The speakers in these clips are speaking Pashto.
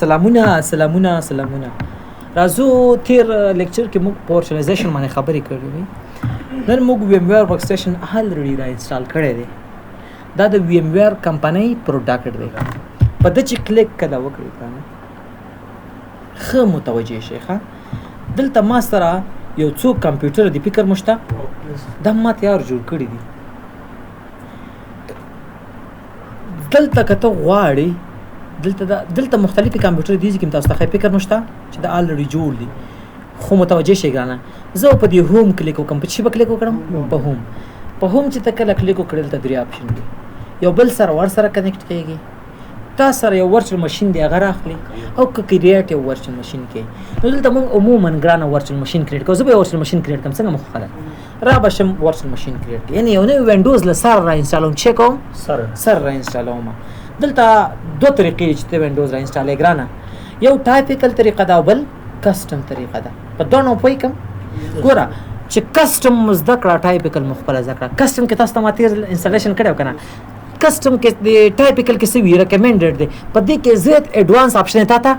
سلامونه سلامونه سلامونه. راځو، تیر lecture کې موږ په virtualization باندې خبرې کړې وې. نن موږ VMware Workstation already را install کړی دی. دا د VMware کمپنۍ product دی. په ده چې کلیک کله وکړئ کنه، ښه متوجه شئ. ښه، دلته ما سره یو څو کمپیوټر دی، فکر مو شته؟ دا ما تیار جوړ کړي دي. دلته که ته غواړې، دلته دا دلته مختلفې کمپیوټر دي چې تاسو ته ښه فکر مو شته چې دا already جوړ دي. خو متوجه شئ ګرانه، زه په دې home کلیک وکړم. په څه به کلیک وکړم؟ په home. په home چې ته کله کلیک وکړې، دلته درې option دي. یو بل سره ور سره connect کیږي، تا سره یو virtual machine دی هغه راخلي، او که create یو virtual machine کې. نو دلته موږ عموما ګرانه virtual machine create کوو. زه به یو virtual machine create کوم. څنګه مو خوښه ده؟ را به شم virtual machine create، یعنی یو نوی وینډوز له سره را install وم. چې کوم سره سره را install وم. دلته دوه طریقې چې ته وینډوز را install ګرانه، یو typical طریقه ده او بل custom طریقه ده. په دونو پوه کوم. ګوره چې custom مو زده کړه، typical مو خپله زده کړه. custom کې تاسو ته ما تېر installation کړی که نه؟ custom کې د typical کې څه وي؟ recommended دی. په دې کې زیات advance option تا ته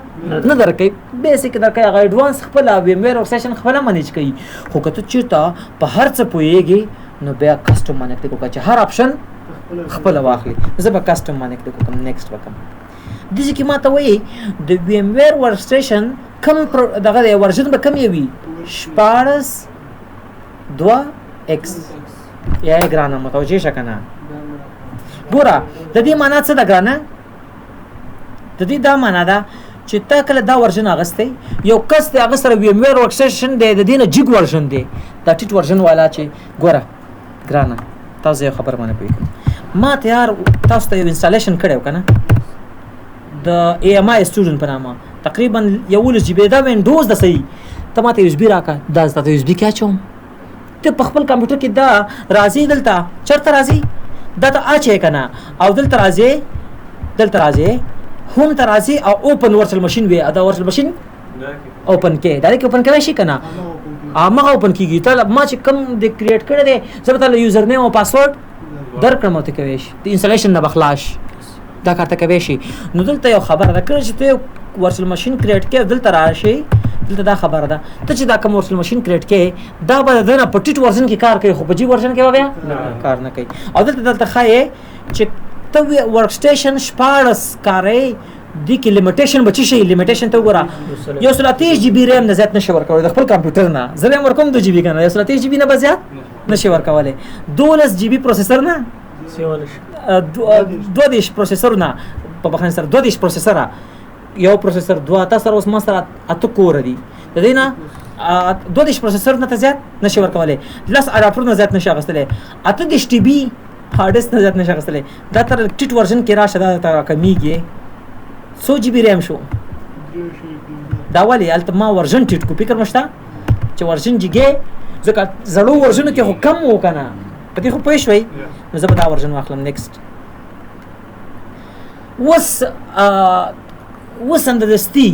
نه درکوي، basic درکوي. هغه advance خپله VMware Workstation خپله manage کوي. خو که ته چېرته په هر څه پوهېږې، نو بیا custom باندې کلیک وکړه چې هر option خپله واخلي. زه به custom باندې کلیک وکړم، next وکړم. دې کې ما ته وایي د VMware Workstation کم دغه دی version به کم وي؟ 16.2 X. یا ګرانه متوجه شه که نه؟ ګوره، د دې معنا څه ده ګرانه؟ د دې دا معنا ده چې تا کله دا version اغستی، یو کس دی هغه سره VMware Workstation دی، د دې نه جګ version دی، دا ټیټ version والا چې. ګوره ګرانه، تاسو یو خبر باندې پوهېږم. ما تیار تاسو ته یو installation کړی و که نه، د AMI student په نامه، تقریبا 11 GB دا وینډوز د. صحیح، ته ماته USB راکړه، دا زه ته USB کې اچوم. ته په خپل کمپیوټر کې دا راځي، دلته چرته راځي، دا ته اچې که نه؟ او دلته راځي، دلته راځي، home ته راځي او open virtual machine وي. دا virtual machine open کې، direct open کوي شي که نه؟ هغه open کیږي. ته ما چې کوم د create کړی دی، زه به ته user name او پاسورډ درکړم، ته کوي شي د installation نه بخلاش دا کار ته کوي شي. نو دلته یو خبره ده، کله چې ته virtual machine create کې، دلته راشي، دلته دا خبره ده، ته چې دا کوم virtual machine create کې، دا به دنه په ټیټ version کې کار کوي، خو په جی version کې به بیا کار نه کوي. او دلته ښایي چې ته Workstation 16 کارې دي کې limitation به څه شي؟ limitation ته وګوره، 130 GB RAM نه زیات نشي ورکولی د خپل کمپیوټر نه. زه ریم ورکوم 2 GB کنه، 130 GB نه به زیات نشي ورکولی. 12 GB processor نه، 32 processor نه، په بخښنه سره، 32 processor، یو processor دوه، تا سره اوس ما سره اته core دي، د دې نه 32 processor نه ته زیات نشي ورکولی، 10 اډاپټر نه زیات نشي اخیستلی، 38 TB hard disk نه زیات نشي اخیستلی. دا تر ټیټ version کې راشه، دا ته کمیږي. څو GB RAM شو دا؟ ولې هلته ما version ټیټ کو؟ فکر مشته چې version جګې، ځکه زړو version کې خو کم و که نه؟ په دې خو پوه شوئ؟ نو زه به دا version واخلم، next. اوس اوس سمدستي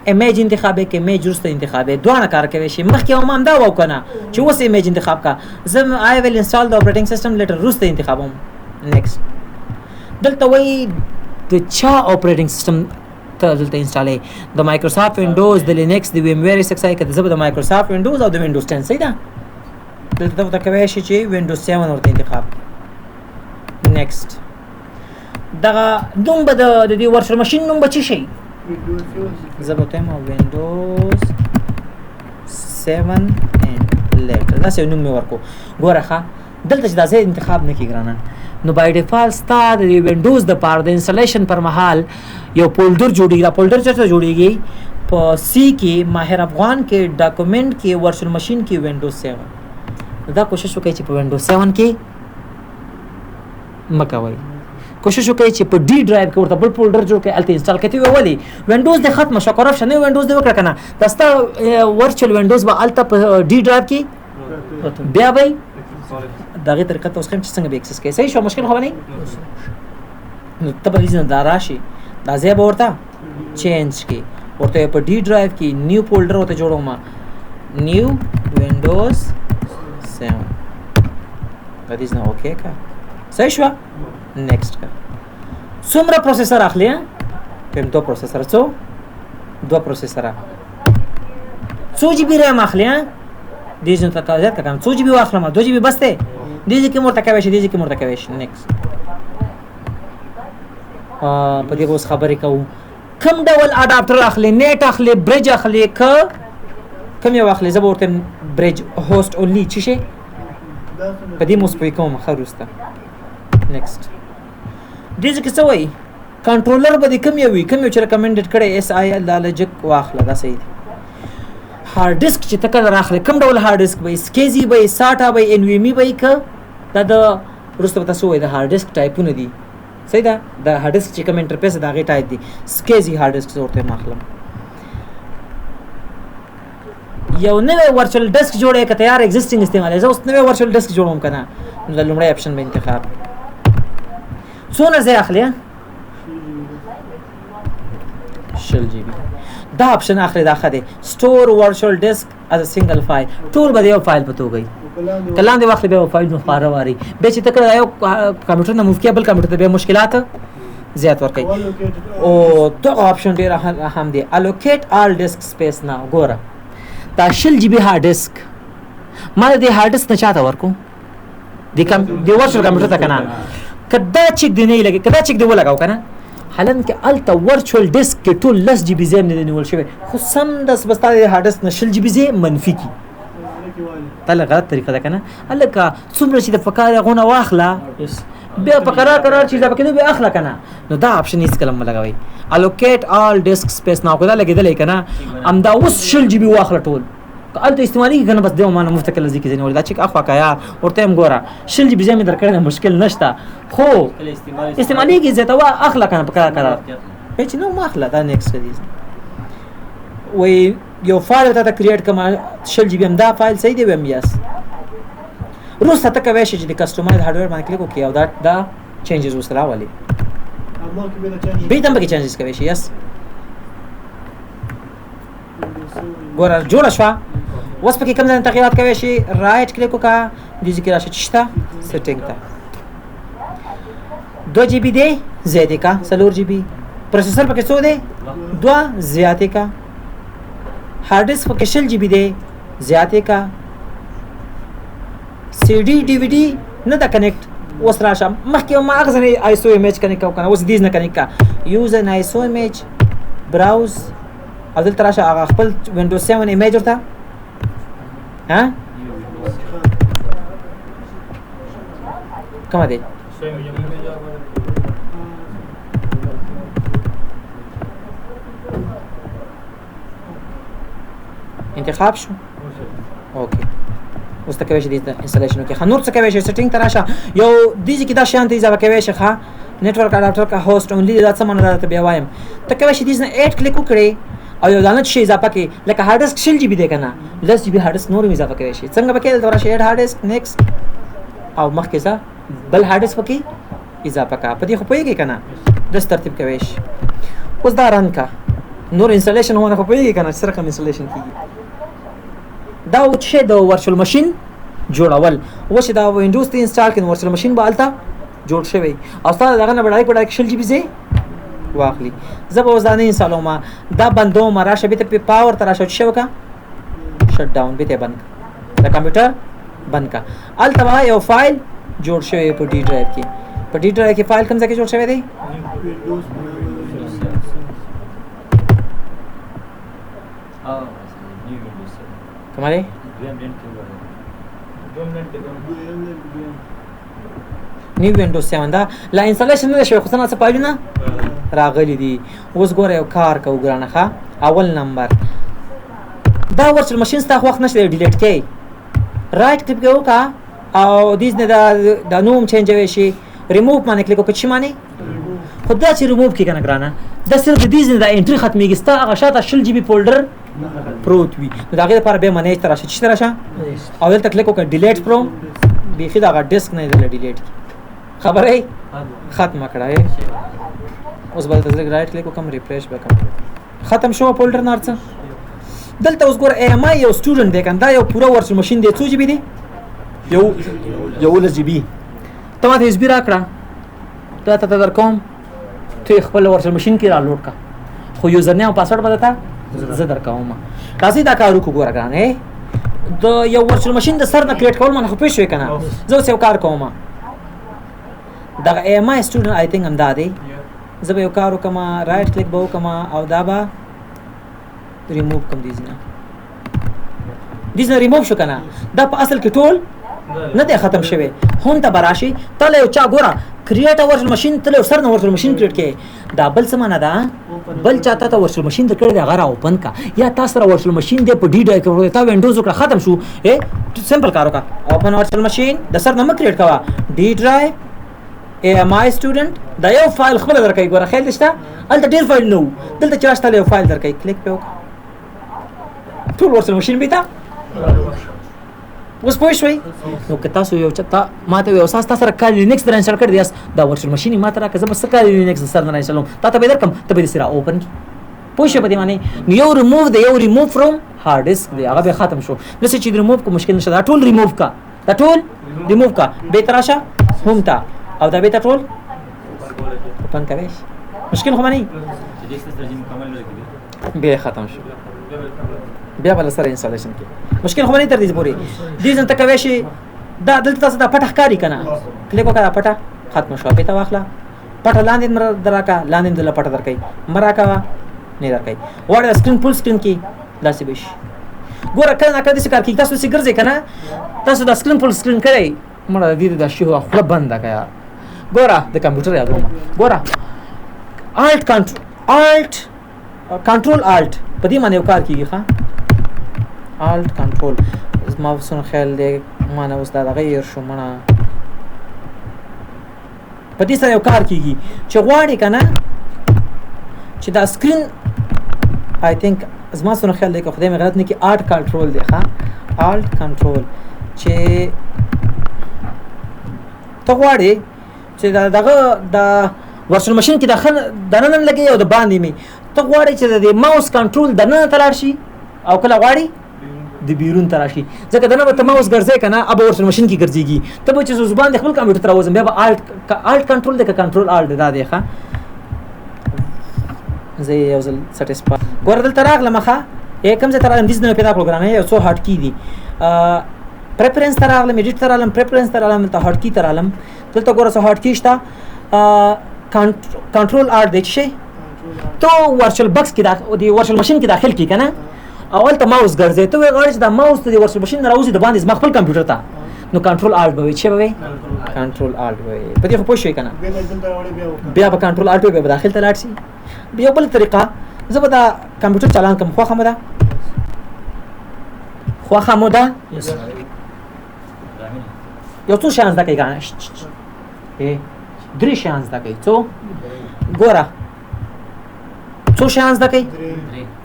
image انتخابې کې image وروسته انتخابې، دواړه کار کوي شي. مخکې هم همدا وو که نه چې اوس image انتخاب کا؟ زه I will install the operating system later، وروسته انتخابوم، next. دلته وایي د چا operating system ته دلته install ې؟ د مایکروسافټ وینډوز، د لینکس، د VMware ESXi که زه به د مایکروسافټ وینډوز او د وینډوز 10. صحیح ده، دلته ته کوی شي چې وینډوز 7 ورته انتخاب، next. دغه نوم به د دې virtual machine نوم به څه شي؟ زه به ورته وایم وینډوز 7 and later، داسې یو نوم مې ورکو. ګوره ښه، دلته چې دا ځای انتخاب نه کړي ګرانه، نو by default ستا د وینډوز د پاره د installation پر مهال یو folder جوړیږي. دا folder چېرته جوړیږي؟ په C کې، ماهر افغان کې، document کې، virtual machine کې، وینډوز 7. دا کوشش وکړئ چې په وینډوز 7 کې مه کوئ، کوشش وکړئ چې په D drive کې ورته بل folder جوړ کړئ، هلته install کړئ. ته ولې وینډوز دې ختمه شوه، corruption نه وینډوز دې وکړه که نه؟ دا ستا virtual وینډوز به هلته په D drive کې بیا به د هغې طریقه ته اوس ښیم چې څنګه به access کوې. صحیح شو؟ مشکل خو به نه؟ نو ته به دې نه دا راشي، دا ځای به ورته change کړي، ورته په D drive کې new folder ورته جوړوم، new وینډوز 7. د دې نه okay کا، صحیح شو، next کا. څومره processor اخلي؟ پم 2 processor. څو؟ دوه پروسیسره. څو جی بي ریم اخلي؟ ها، دې ځین ته زیات کړم، څو جی بي واخلم؟ 2 جی بي بس دی. دې ځای کې مرته کوي شي، دې ځای کې مرته کوي شي. نیکسټ. په دې اوس خبرې کوو. کوم ډول اډاپټر اخلي؟ نیټ اخلي، برج اخلي، که کوم یو اخلي؟ زه به ورته برج هوست اونلی چې شي په دې موس پوي کوم. ښه، وروسته نیکسټ. دې ځای کې څه وایي؟ کنټرولر به دې کوم یو وي، کوم یو چې ریکمنډډ کړی؟ اس آی ال لاجک واخله، دا صحیح دی. هارډ ډیسک چې ته کله راخلې، کوم ډول هارډ ډیسک به؟ سکیزي به، ساټا به، ان وی می به، که دا د وروسته به تاسو وایي د هارډ ډیسک ټایپونه دي. صحیح ده، د هارډ ډیسک چې کوم انټرفیس د هغې ټایپ دي. سکیزي هارډ ډیسک زه ورته اخلم. یو نوی ورچوال ډیسک جوړې که تیار ایگزیسټینګ استعمالوې؟ زه اوس نوی ورچوال ډیسک جوړوم که نه، نو د لومړی اپشن به انتخاب. څونه ځای اخلي؟ 20 جی بي. دا اپشن اخلي، دا ښه دی. سٹور ورچوال ډیسک از سنگل فایل، ټول به د یو فایل په توګه وي. که لاندې واخلې بیا فایل نو خواره واري، بیا چې ته کله یو کمپیوټر نه موو کړې بل کمپیوټر ته، بیا مشکلات زیات ورکوي. او دغه اپشن ډیر اهم دی، الوکیټ آل ډیسک سپیس نه. ګوره، دا 20 جی بي هارډ ډیسک ما د دې هارډ ډیسک نه چاته ورکو؟ د کم د ورچوال کمپیوټر ته کنه؟ که دا چک دی نه لګي، که دا چک دی ولګاو کنه، حالانکه الته ورچوال ډیسک کې ټول 10 جی بي ځای نه نیول شوی، خو سم دس بس تا د هارډ ډیسک نه 20 جی بي ځای منفي کی. دا غلط طریقه ده کنه؟ الکه څومره چې د فکر غونه واخله، بیا په قرار قرار چې دا پکې بیا اخله کنه. نو دا اپشن هیڅ کله مه لګوئ، الوکیټ آل ډیسک سپیس نه. دا لګېدلی کنه، همدا اوس 20 جی بي واخله ټول، که هلته استعمالېږي کنه، بس دی مانه مفته کله ځي کې ځینې ولې دا چې اخوا که یار ورته هم ګوره 20 جي بي ځای مې درکړی دی، مشکل نشته، خو استعمالېږي زیاتوه اخله کنه په قرار قرار. هیڅ نو مه اخله. دا نیکسټ دی. وایي یو فایل ته کریټ کړم 20 جي بي، هم دا فایل صحیح دی؟ ویم یس. وروسته ته کوی شې چې د کسټمایز هارډویر باندې کلیک وکړې او دا دا چینجز اوس راولي، بیا هم پکې چینجز کوی شي. یس، ګوره جوړه شوه. اوس پکې کوم ځای تغیرات کوی شي؟ رایټ کلیک وکړه، دې ځای کې راشه چې شته سیټینګ ته. 2 جی بي دی، زیاتې کا 4 جی بي. پروسیسر پکې څو دی؟ دوه، زیاتې کا. هارډ ډیسک پکې 20 جی بي دی، زیاتې کا. سی ډي ډي وي ډي نه ده کنیکټ. اوس راشه، مخکې ما هغه ځای آی سو ایمیج کنیکټ کو کنه، اوس دیز نه کنیکټ کا. یوز ان آی سو ایمیج، براوز، او دلته راشه هغه خپل وینډوز 7 ایمیج ورته. ها، کومه دی؟ انتخاب شو. اوکې، اوس ته کوی شي دې انسټالیشن وکړي. ښه، نور څه کوی شي؟ سیټینګ ته راشه، یو دې ځای کې دا شیان ته اضافه کوی شي. ښه، نتورک اډاپټر کا هوست اونلی، دا څه معنا ده ته بیا وایم. ته کوی شي دې نه ایډ کلیک وکړي او یو دانه شی اضافه کړي، لکه هارډ ډیسک 20 جی بي دی که نه، 10 جی بي هارډ ډیسک نور هم اضافه کوی شي. څنګه پکې؟ دلته راشه، ایډ هارډ ډیسک، نیکسټ، او مخکې ځه، بل هارډ ډیسک پکې اضافه کا. په دې خو پوهېږې که نه؟ داسې ترتیب کوی شي. اوس دا رن کا. نور انسټالیشن ونه خو پوهېږې که نه چې څه رقم انسټالیشن کېږي؟ دا و چې د ورچوال ماشین جوړول. اوس چې دا وینډوز ته انسټال کړي، نو ورچوال ماشین به هلته جوړ شوی او ستا دغه نه به ډایرکټ په ډایرکټ 20 جي بي ځای واخلي. زه به اوس دا نه انسټالوم، دا بندوم. راشه بیرته پې پاور ته راشه، چې وکړه شټ ډاون، بیرته یې بند کړه، د کمپیوټر بند کړه. هلته به یو فایل جوړ شوی په ډي ډرایو کې. په ډي ډرایو کې فایل کوم ځای کې جوړ شوی دی؟ کومه دی؟ نیو وینډوز 7. دا لا انسټالیشن نه شوی، خو څه نا څه فایلونه راغلي دي. اوس ګوره یو کار کوو ګرانه. ښه، اول نمبر دا ورچوال ماشین ستا وخت نشته، ډیلیټ کې رایټ کلیک وکړه او دیز نه دا د نوم چینجوي شي، ریموو باندې کلیک وکړه. چې معنی خو دا چې ریموو کې کنه ګرانه، دا صرف د دیز نه د انټری ختمېږي، ستا هغه شاته 20 جی بي فولډر پروت وي. نو د هغې لپاره بیا منیج ته راشه، چې ته راشه او دلته کلیک وکړه ډیلیټ فروم، بیخي دغه ډیسک نه دلته ډیلیټ کړي. خبره یې ختمه کړه. اوس به دلته رایټ کلیک وکړم، ریفرش به کړم، ختم شو فولډر نه هرڅه. دلته اوس ګوره، ایم آی یو سټوډنټ دی کنه، دا یو پوره ورچوال ماشین دی. څو جی بي دی؟ یو 11 جی بي. ته ماته یو اس بي راکړه، دا ته درکوم، ته یې خپل ورچوال ماشین کې را لوډ کړه. خو user name او پاسورډ به درته زه درکوم. راځئ دا کار وکړو. ګوره ګرانه، د یو virtual machine د سر نه create کول معنی خو پوه شوې که نه؟ زه اوس یو کار کوم، دغه AMI student I think همدا دی. زه به یو کار وکړم، right click به وکړم او دا به ریموو کوم. دې ځینه دې ځینه ریموو شو که نه؟ دا په اصل کې ټول نه دی ختم شوی. هم ته به راشي ته له یو چا ګوره create virtual machine، ته له سر نه virtual machine create کې. دا بل څه معنا ده؟ بل چا ته virtual machine درکړی دی، هغه را open کا، یا تا سره virtual machine دی په D drive کې، تا وینډوز وکړه ختم شو. ای simple کار وکړه، open virtual machine د سر نه مه create کوه، D drive AMI student، دا یو فایل خپل درکوي. ګوره خیال دې شته، هلته ډېر فایل نه وو، دلته چې راشته یو فایل درکوي، کلیک پې وکړه، ټول virtual machine بیرته. اوس پوه شوئ؟ نو که تاسو یو چا ماته وایي استاد تاسو سره کالی لینکس در install کړی دی، دا virtual machine ماته راکړه، زه به څه کالی لینکس سره نه install وم، تا ته به درکم، ته به دې سره open کړي. پوه شوې په دې معنی؟ نو یو ریموو دی، یو ریموو فروم هارډ ډیسک دی، هغه به ختم شو. داسې چې ریموو کو مشکل نشته، دا ټول ریموو کا، دا ټول ریموو کا، بیرته راشه home ته او دا بیرته ټول open کوي، مشکل خو نه بیا ختم شو، بیا به له سره installation کې مشکل خو نه تر دې پورې. دې ځان ته کوی شي. دا دلته تاسو دا پټه ښکاري که نه؟ کلیک وکړه، دا پټه ختمه شوه. بیرته واخله پټه، لاندې دراکه، لاندې دله پټه درکوي، مه راکوه، نه درکوي. غواړې دا screen full screen کې داسې به شي. ګوره کله ناکله داسې کار کېږي، تاسو داسې ګرځئ که نه، تاسو دا screen full screen کړئ، مړه د دې دا شي خوله بنده که یار. ګوره د کمپیوټر یادومه، ګوره alt control alt control alt په دې معنی یو کار کېږي. ښه alt control زما څونه خیال دی، ما نه اوس دا دغه هېر شو. مړه په دې سره یو کار کېږي چې غواړې که نه چې دا screen I think زما څونه خیال دی که خدای مې غلط نه کړي alt control دی. ښه alt control چې ته غواړې چې دا دغه د virtual machine کې داخل دننه هم لګي او د باندې می، ته غواړې چې د mouse control دننه ته لاړ شي او کله غواړي د بیرون ته راشي، ځکه دننه به ته ماوس ګرځې که نه، اب virtual machine کې ګرځېږي، ته به چې زبان د خپل کمپیوټر ته راوځم بیا به alt alt control دی که control alt دا دی. ښه زه یې یو ځل satisfy ګوره دلته راغلم. ښه ای کوم ځای ته راغلم؟ دې ځای نه پیدا کړو ګرانه، یو څو hot key دي. preference ته راغلم، edit ته راغلم، preference ته راغلم، دلته hot key ته راغلم. دلته ګوره څه hot key شته، control alt دی. چې شي ته virtual box کې د virtual machine کې داخل کی که نه، اول ته ماوس ګرځې، ته غواړې چې دا ماوس ته د virtual machine نه راوځي د باندې زما خپل کمپیوټر ته، نو control alt به وي. چې به وي control alt به وي. په دې خو پوه شوې که نه؟ بیا به control alt وي، بیا به داخل ته لاړ شي. یو بل طریقه، زه به دا کمپیوټر چالان کوم. خوښه مو ده؟ خوښه مو ده؟ یو څو شیان زده کوئ که نه؟ درې شیان زده کوئ. څو؟ ګوره څو شیان زده کوئ؟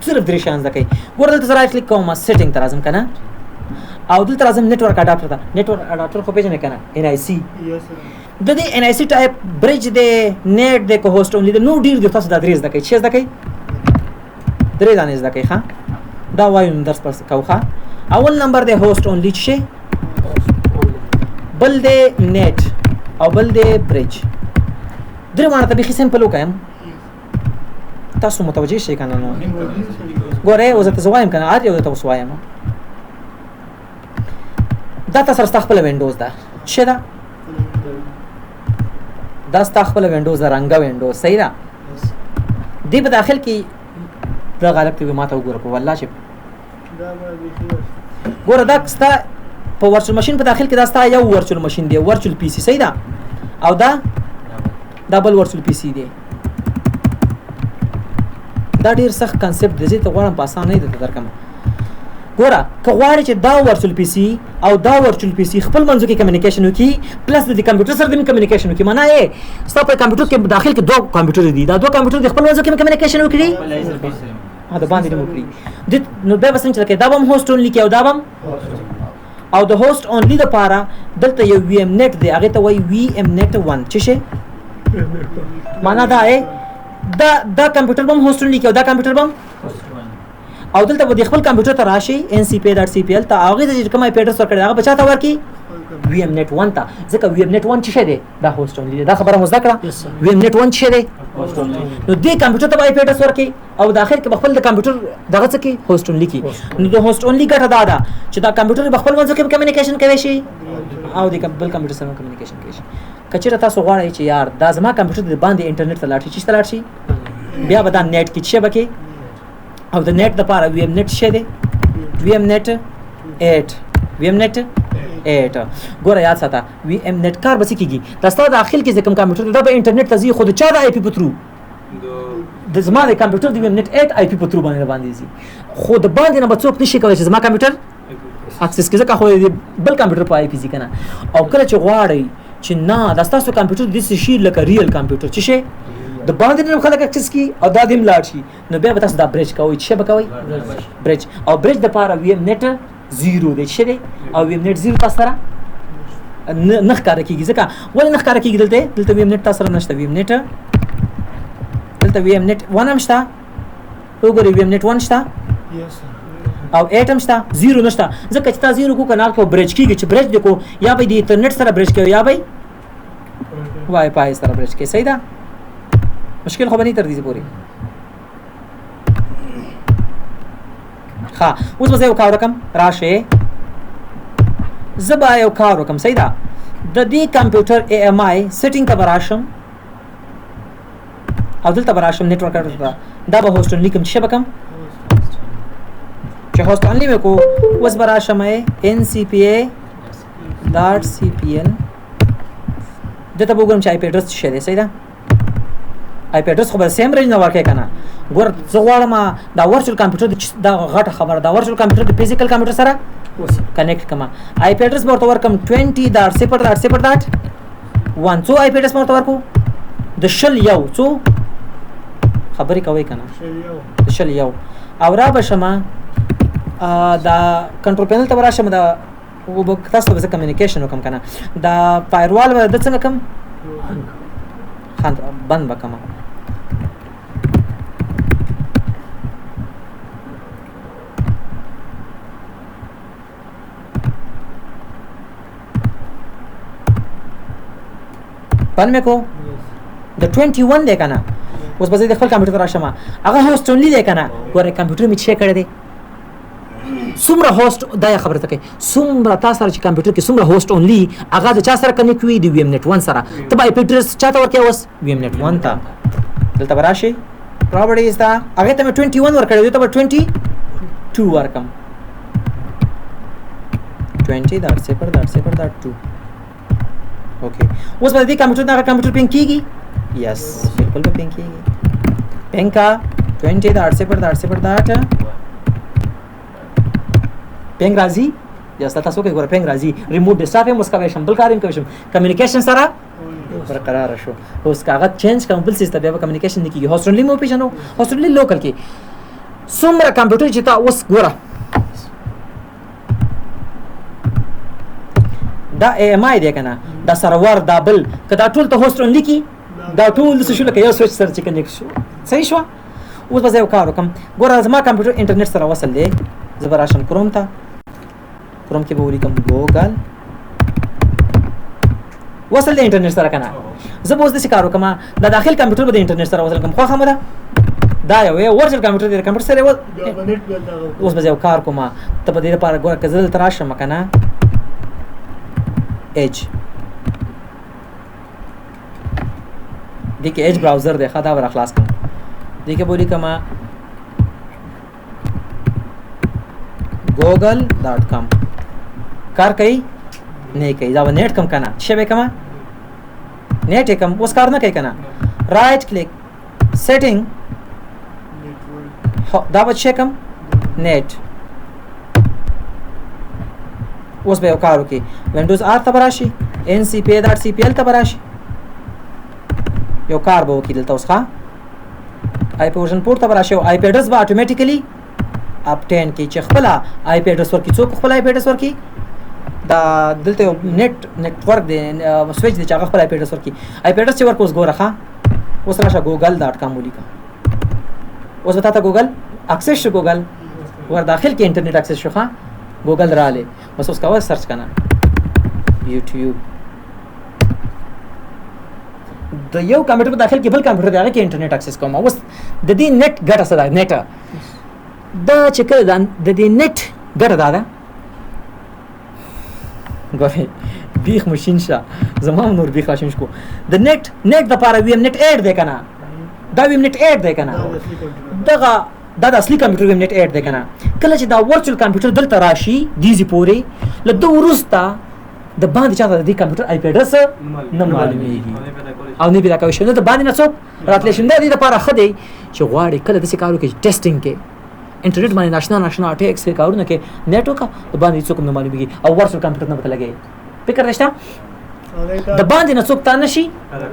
صرف درې شیان زده کوئ. ګوره دلته زه right click کوم، setting ته راځم که نه، او دلته راځم network adapter ته. network adapter خو پېژنې که نه؟ NIC. د دې NIC type bridge دی، NAT دی که host only دی، نو ډېر دي. تاسو دا درې زده کوئ. څه زده کوئ؟ درې دانې زده کوئ. ښه دا وایو نو درس پس کوو. ښه اول نمبر دی host only، چې شی بل دی NAT او بل دی bridge. درې واړه ته بیخي simple وکایم، تاسو متوجه شئ که نه؟ نو ګورئ اوس درته زه وایم که نه، هر یو درته اوس وایم. دا تا سره ستا خپله وینډوز ده، څه ده؟ دا ستا خپله وینډوز ده، رنګه وینډوز، صحیح ده؟ دې په داخل کې دا غالب ته ماته وګوره په والله چې ګوره دا ستا په virtual machine په داخل کې دا ستا یو virtual machine دی، virtual PC، صحیح ده؟ او دا دا بل virtual PC دی. دا ډیر سخت concept دی، زه ته غواړم په اسانه درته درکم. ګوره که غواړې چې دا virtual PC او دا virtual PC خپل منځو کې communication وکړي، plus د کمپیوټر سره د communication وکړي، معنا یې ستا په کمپیوټر کې داخل کې دوه کمپیوټر دي، دا دوه کمپیوټر د خپل منځو کې communication وکړي، د باندې دې وکړي، نو بیا به څنګه چل کوي؟ دا به هم host only کوي او دا به هم، او د host only دپاره دلته یو VMnet دی، هغې ته وایي VMnet 1. څه شی معنا دا دی؟ دا دا کمپیوټر به هم host only کوي او دا کمپیوټر به هم، او دلته به د خپل کمپیوټر ته راشي NCP dot CPL ته، هغې ته چې کوم IP address ورکړی هغه به چا ته ورکړي؟ وی ایم نت 1 ته، ځکه وی ایم نت 1 څه شی دی؟ دا host only دی. دا خبره مو زده کړه. وی ایم نت 1 څه شی دی؟ نو دې کمپیوټر ته به آی پی اډرس ورکړي او د اخر کې به خپل د کمپیوټر دغه څه کې host only کې. نو د host only ګټه دا ده چې دا کمپیوټر به خپل منځ کې کمیونیکیشن کوي شي او د بل کمپیوټر سره کمیونیکیشن کوي شي. کچېره تاسو غواړئ چې یار دا زما کمپیوټر د باندې انټرنیټ ته لاړ شي، چې لاړ شي بیا به دا NAT کې څه بکې، او د NAT د پاره وی ایم نت څه دی؟ وی ایم نت 8، وی ایم نت 8. ګوره یاد ساته، وی ایم نت کار به څه کیږي؟ دا ستا داخل کې کوم کمپیوټر دا به انټرنیټ ته ځي، خو د چا د آی پی په through؟ د زما د کمپیوټر د وی ایم نت 8 آی پی په through باندې ځي، خو د باندې نه به څوک نشي کولی چې زما کمپیوټر access کړي، ځکه خو بل کمپیوټر په آی پی ځي کنه. او کله چې غواړئ چې نه دا ستاسو کمپیوټر داسې شي لکه real کمپیوټر چې شي د باندې نه خلک access کړي او دا دې هم لاړ شي، نو بیا به تاسو دا bridge کوئ. چې به کوئ bridge، او bridge د پاره وی ایم نت 0 دی چې دی، او وی ایم نت 0 تاسو سره نه ښکاره کېږي. ځکه ولې نه ښکاره کېږي؟ دلته وی ایم نت تاسو سره نشته. وی ایم نت دلته وی ایم نت 1 هم شته، وګورئ وی ایم نت 1 شته او 8 هم شته، 0 نشته. ځکه چې تا 0 کو کنه کو bridge کېږي، چې bridge دی کو یا به د انټرنیټ سره bridge کوي یا به وای فای سره bridge کوي. صحیح ده؟ مشکل خو به نه تر دې پورې. ښه اوس به زه یو کار وکړم، راشئ زه به یو کار وکړم. صحیح ده؟ د دې کمپیوټر ای ایم آی setting ته به راشم او دلته به راشم network ته، دا به host only کوم. چې به کوم چې host only مې کو، اوس به راشم ان سی پی ای ډاټ سی پی ال، دلته به وګورم چې آی پی اډرس څه شی دی. صحیح ده؟ آی پی اډرس خو به same range نه ورکوي که نه. ګوره زه غواړم دا virtual کمپیوټر، دا غټه خبره، دا virtual کمپیوټر د physical کمپیوټر سره connect کړم. آی پی اډرس به ورته ورکړم 20.0.0.1. څو آی پی اډرس به ورته ورکړو؟ د 20 یو. څو خبرې کوئ که نه؟ د 20 یو. او را به شم دا control panel ته به راشم، دا تاسو ته به زه communication وکړم که نه. دا firewall به د څنګه کړم؟ بند به کړم. بند مې کو د 21 دی که نه. اوس به زه د خپل کمپیوټر ته راشم، هغه host only دی که نه. ګوره کمپیوټر مې څه کړی دی، څومره host، دا یې خبره ته کوي، څومره تا سره چې کمپیوټر کې څومره host only هغه د چا سره connect وي؟ د وی ایم نت 1 سره. ته به آی پی اډرس چا ته ورکوې اوس؟ وی ایم نت 1 ته. دلته به راشي properties ته، هغې ته مې 21 ورکړی دی، ته به 22 ورکړم، 20.0.0.2. okay اوس به د دې کمپیوټر دغه کمپیوټر ping کېږي؟ yes بالکل به ping کېږي. ping کا 20.0.0. ping راځي؟ yes تاسو کې ګوره ping راځي. remote desktop هم اوس کوی شم، بل کار هم کوی شم، communication سره برقرار شو. اوس که هغه change کوم بل څیز ته بیا به communication نه کېږي. host only مو وپېژنو، host only local کې څومره کمپیوټر چې تا اوس ګوره دا ای ایم آی دی که نه، دا سرور دا بل که دا ټول ته host only کي، دا ټول داسې شو لکه یو سویچ سره چې connect شو. صحیح شوه؟ اوس به زه یو کار وکړم. ګوره زما کمپیوټر انټرنیټ سره وصل دی، زه به راشم کروم ته، کروم کې به ولیکم ګوګل، وصل دی انټرنیټ سره که نه. زه به اوس داسې کار وکړم، دا داخل کمپیوټر به د انټرنیټ سره وصل کړم. خوښه مو ده؟ دا یو virtual کمپیوټر دی، کمپیوټر سره اوس به زه یو کار کوم. ته به دې لپاره ګوره که زه دلته راشم که نه، ایج دې کې Edge browser دی، ښه دا به راخلاص کړم. دې کې به ولیکم google.com. کار کوي؟ نه کوي. دا به NAT کوم که نه، څه به کوم؟ NAT یې کوم. اوس کار نه کوي که نه. right click setting، دا به څه کوم؟ NAT. اوس به یو کار وکړي، وینډوز آر ته به راشي، ان سی پی ډاټ سی پی ال ته به راشي، یو کار به وکړي دلته اوس. ښه آی پی version 4 ته به راشي او آی پی اډرس به automatically obtain کړي، چې خپله آی پی اډرس ورکړي. څوک خپل آی پی اډرس ورکړي؟ دا دلته یو network دی، سویچ دی چې هغه خپل آی پی اډرس ورکړي. آی پی اډرس چې ورکړو اوس ګوره، ښه اوس راشه google.com ولیکه. اوس به تا ته ګوګل access شو، ګوګل ور داخل کې انټرنیټ access شو. ښه ګوګل رالی، بس اوس کوه search که نه. یوټیوب. د یو کمپیوټر په داخل کې بل کمپیوټر دی، هغه کې انټرنیټ اکسس کوم. اوس د دې نت ګټه څه ده؟ نت دا چې کله د دې نت ګټه دا ده، ګورې بیخ مشین شه، زما هم نور بیخ راشین شو. د نت نت د پاره وی ایم نت 8 دی کنه، دا وی ایم نت 8 دی کنه، دغه دا د اصلي کمپیوټر وی ایم نت 8 دی کنه. کله چې دا ورچوال کمپیوټر دلته راشي دیزی پورې، له ده وروسته د باندې چاته د دې کمپیوټر آی پی اډرس نه معلومیږي او نه پیدا کوي شي، نه د باندې نه څوک راتلی شي. دا دې لپاره ښه دی چې غواړي کله داسې کار وکړي، ټیسټینګ کې انټرنیټ باندې ناشنا ناشنا ټیکس کې کارونه کې نت وکړه، د باندې څوک هم نه معلومیږي او ورچوال کمپیوټر نه پته لګي. فکر نشته د باندې نه څوک تا نشي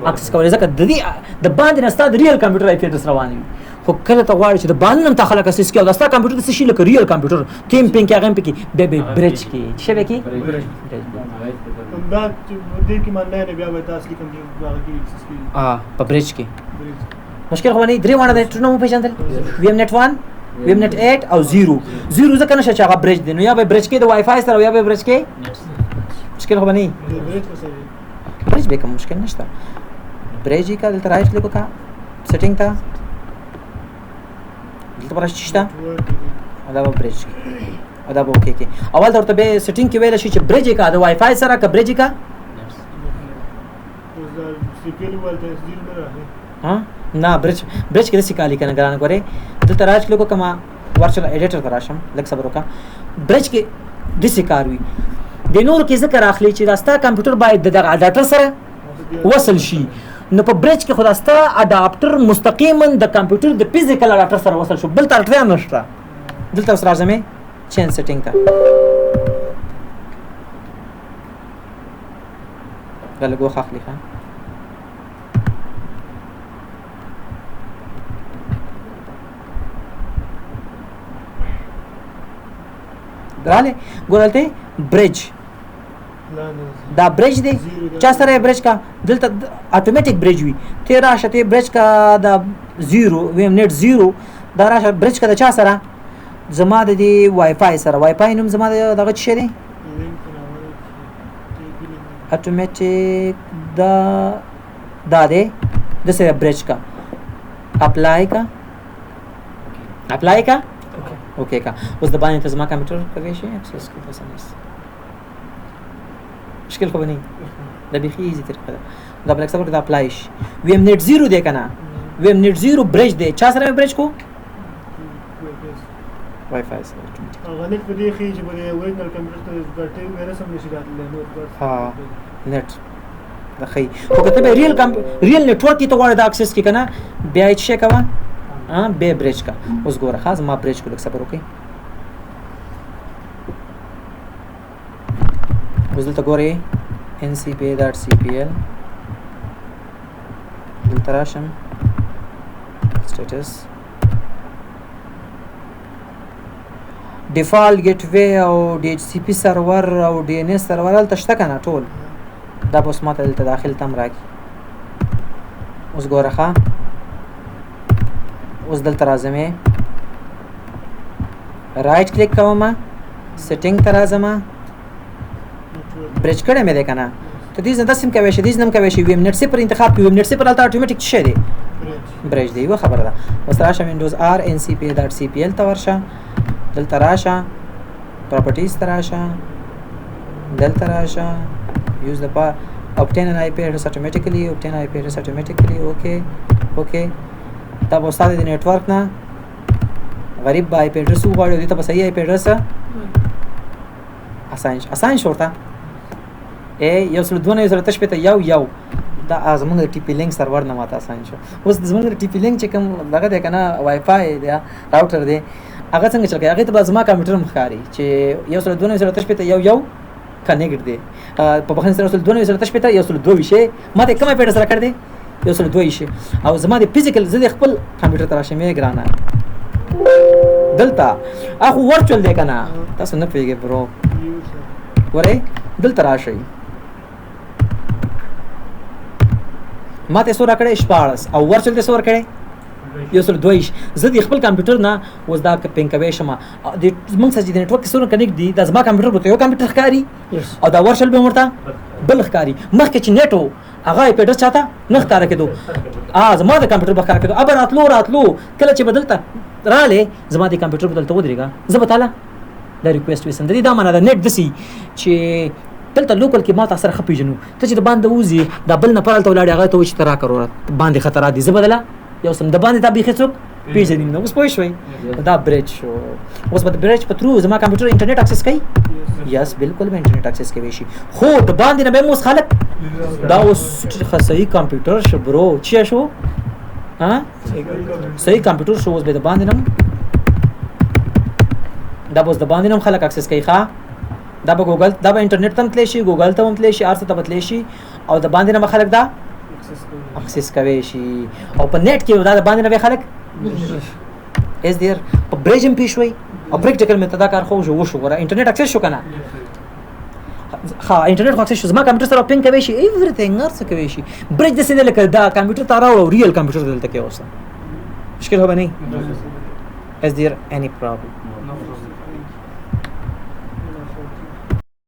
اکسس کولی، ځکه د دې د باندې نه ستا د ریل کمپیوټر آی پی اډرس روان وي. خو کله ته غواړې چې د باندې هم تا خلک اساس کړي او د ستا کمپیوټر څه شي لکه ریل کمپیوټر تیم پینګ کې هغه هم پکې بیا به برج کې څه به کې دا دې کې معنی نه بیا به تاسو کمپیوټر هغه کې اکسس کیږي. په برج کې مشکل خو نه. درې واړه نټونه مو پېژندل، وی ایم نت 1، وی ایم نت 8 او 0. 0 ځکه نشه چې هغه برج دی، نو یا به برج کې د وای فای سره یا به برج کې مشکل خو نه. برج به کوم مشکل نشته. برج یې کا دلته رایټ کلیک وکړه سیټینګ ته، دلته پر شته دا به برج او دا به اوکې کې. اول درته به سیټینګ کې ویل شي چې برج کا د وای فای سره که برج کا ها نه برج برج کې د سکالي کنه ګران. ګورې دلته راج کلیک وکړه، ما ورچوال ایډیټر ته راشم، لږ صبر وکړه. برج کې داسې کار وي، د نور کې ذکر اخلي چې دا ستا کمپیوټر باید د دغه اډاپټر سره وصل شي، نو په برج کې خو دا ستا اډاپټر مستقیما د کمپیوټر د فزیکل اډاپټر سره وصل شو، بل ته اړتیا نشته. دلته اوس راځم چین سیټینګ ته، دا لږ وخت اخلي. ښه دراله ګورلته برج، دا برج دی چا سره برج کا، دلته اتوماتیک برج وي. ته راشه ته برج کا دا 0 وی ایم نت 0 دا راشه برج کا د چا سره؟ زما د دې وای فای سره. وای فای نوم زما دغه څه دی اتوماتیک دا دا دی د سره برج کا اپلای کا، اپلای کا اوکې کا. اوس د باندې ته زما کمپیوټر کوي شي اکسس کو بس نه مشکل خو نه، دا بیخي ایزي طریقه ده. دا بل صبر دا اپلای شي. وی ایم نت 0 دی کنه، وی ایم نت 0 برج دی، چا سره برج کو؟ وای فای سره. هغه نت په دې ښیي چې په دې اورجنل کمپیوټر ته بیټري وایرس هم نشي راتللی نور بس. ها نت دا ښیي، خو که ته به ریل ریل نتورک کې ته غواړې دا اکسس کې کنه، بیا یې څه کوه؟ ها به برج کا. اوس ګوره ښه زما برج کو لږ صبر وکړئ. اوس دلته ګورئ ncpa.cpl دلته راشم سټیټس ډیفالت ګیټ وی او ډي ایچ سی پی سرور او ډي ان اس سرور هلته شته که نه ټول. دا به اوس ماته دلته داخل ته هم راکړي. اوس ګوره ښه اوس دلته راځم، رایټ کلیک کوم، سیټینګ ته راځم، برج کړی مې دی که نه، ته دې ځای داسې هم کوی شي، دې ځای هم کوی شي. وی ایم نت صفر انتخاب کړي، وی ایم نت صفر هلته اتوماتیک څه شی دی؟ برج دی. یوه خبره ده. اوس راشه وینډوز آر ان سی پی ډاټ سی پی ال ته ورشه، دلته راشه پراپرټیز ته راشه، دلته راشه یوز د پا obtain an IP address automatically، obtain IP address automatically. اوکې اوکې دا به استاد د نتورک نه غریب به آی پی اډرس وغواړي، دې ته به صحیح آی پی اډرس اسان شي، اسان شي ورته. ای یو سل دوه نوي سل تش پته یو یو دا زمونږ د ټي پي لینک سرور نه ماته اسان شو. اوس زمونږ د ټي پي لینک چې کوم دغه دی که نه وای فای دی راوټر دی، هغه څنګه چل کوي؟ هغې ته به زما کمپیوټر هم ښکاري چې یو سل دوه نوي سل تش پته یو یو کنیکټ دی. په بخښنې سره یو سل دوه نوي سل تش پته یو سل دوه ویشت ما ته کوم آی پي اډرس راکړی دی؟ یو سل دوه ویشت. او زما د فزیکل زه د خپل کمپیوټر ته راشم یې ګرانه دلته اخو ورچوال دی که نه، تاسو نه پوهېږئ برو. ګورئ دلته راشئ، ما ته څو راکړی؟ 16. او ورچوال ته څو ورکړی؟ 122. زه د خپل کمپیوټر نه اوس دا ping کوی شم. د موږ سره چې د network سره connect دي، دا زما کمپیوټر به یو کمپیوټر ښکاري او دا virtual به ورته بل ښکاري. مخکې چې net و، هغه IP address چاته نه ښکاره کېدو، زما د کمپیوټر به ښکاره کېدو. ابه راتلو کله چې بدلته رااله، زما د کمپیوټر بدلته ودرېږه، زه به تاله دا request ویسم. د دې دا معنا ده، net دسی چې دلته local کې ما تاسو سره ښه پېژنو، ته چې د باندې وځي، دا بل نفر هلته ولاړ، هغه ته وایي چې ته راکړه وروره، باندې خطرات دي، زه به دله یو سم د باندې تا بیخي څوک پېژني نه. اوس پوه شوئ؟ دا bridge شو. اوس به د bridge په through زما کمپیوټر انټرنیټ access کوي؟ yes، بالکل به انټرنیټ access کوي شي، خو د باندې نه به اوس خلک دا اوس صحیح کمپیوټر شو bro. چی شو؟ ها، صحیح کمپیوټر شو. اوس به د باندې نم دا اوس د باندې نم خلک access کوي. ښا، دا به ګوګل، دا به انټرنیټ تم تلی شي، ګوګل ته هم تلی شي، هر څه ته به تلی شي، او د باندې نه خلک دا access کوي شي. او په net کې دا د باندې نه خلک is there په bridge هم پیښ وي. او practical مې ته دا کار خو وشو. ګوره، انټرنیټ access شو کنه؟ ها، انټرنیټ خو access شو، زما کمپیوټر سره ping کوي شي، everything هر څه کوي شي. bridge د څه لکه دا کمپیوټر ته راوړو، real کمپیوټر دلته کې اوسه مشکل هو به نه. Is there any problem?